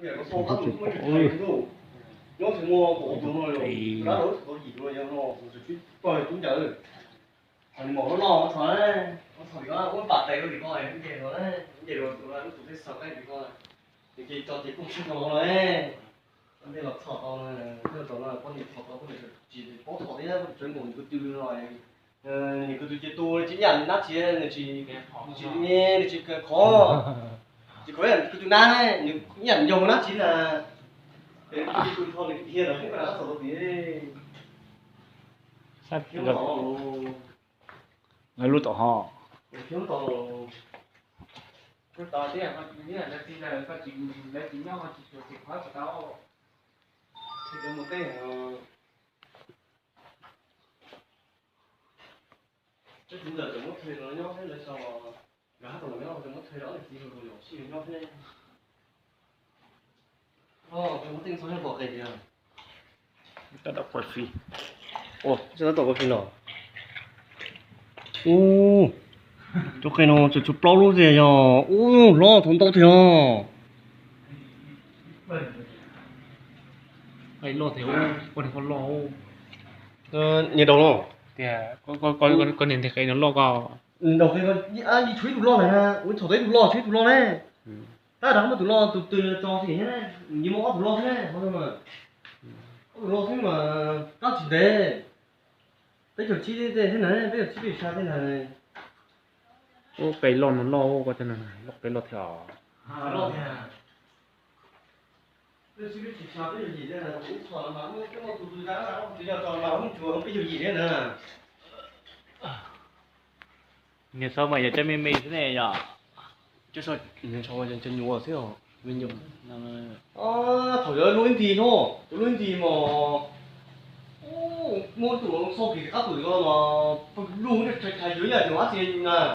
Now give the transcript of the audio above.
Nyob tsis pom. Nyob tsis muaj pom tus no, tus dab laug tsis tau yim tus no, tus tswv pog tus ncauj. Nws mam ua loj ua txhos, ua txhos tim ko, ua pam tes rau tim ko, nce los, nce los tus no, tus peb xav qaib tim ko, nws ces tso ces kuj tsis tau los ne. Ntej los txhom tau, ntej los txhom tau, poj niam txhom tau, poj niam tsis paub txhom thiab, tseem nkaum nws ko tw no. Nws ko tw ces tu tsis nyam nab tsi, nws tsis, tsis me, nws tsis khov, tsis khov ib yam ko tw nab, nws ib yam nyoog nab tsi na. Ces ko tw tho nws dhia los peb ko na txhom tau tiag. Lub tom ho. Teb tus ntawm cov muab thuê no nyob thiab lawv sau, nkawd hab tau los nyob cov muab thuê los ob niam txiv hluas los yog sib yuav nyob thiab. Cov muab teej txhob yog pom qe tiag. Tab tom pais fi. Tab tom pais fi los. Ub, cov qe no tseem tshuav plaub lub tiag yog. Ub, loj thaum ntau tiag. Qe loj tiag, ub, poj niam qhov loj. Nyias daus no. Tias koj niag nteg qe no loj ko. Daus qe ko, tshuav ib tug loj lawm, ua txhom tau ib tug loj, tshuav ib tug loj ne. Tab dag muab tus loj tus twg tso xwb ne, nws muaj ob tug loj xwb ne, ob tug loj xwb mas kab tsis ntev. Peb caug tsib thiab na, peb caug tsib peb caug xya thiab na. Ub, qe loj no loj, qe loj thiab. Niag txhob mas yog cov me me xwb ne yom. Cov nyuam xwb os, me nyuam. Thaum cov lub ib nti no, cov lub ib nti mas muab tus xauj kis qab pwm ko los pw lug, tshais tshais yuav yam nyuam ab txi na.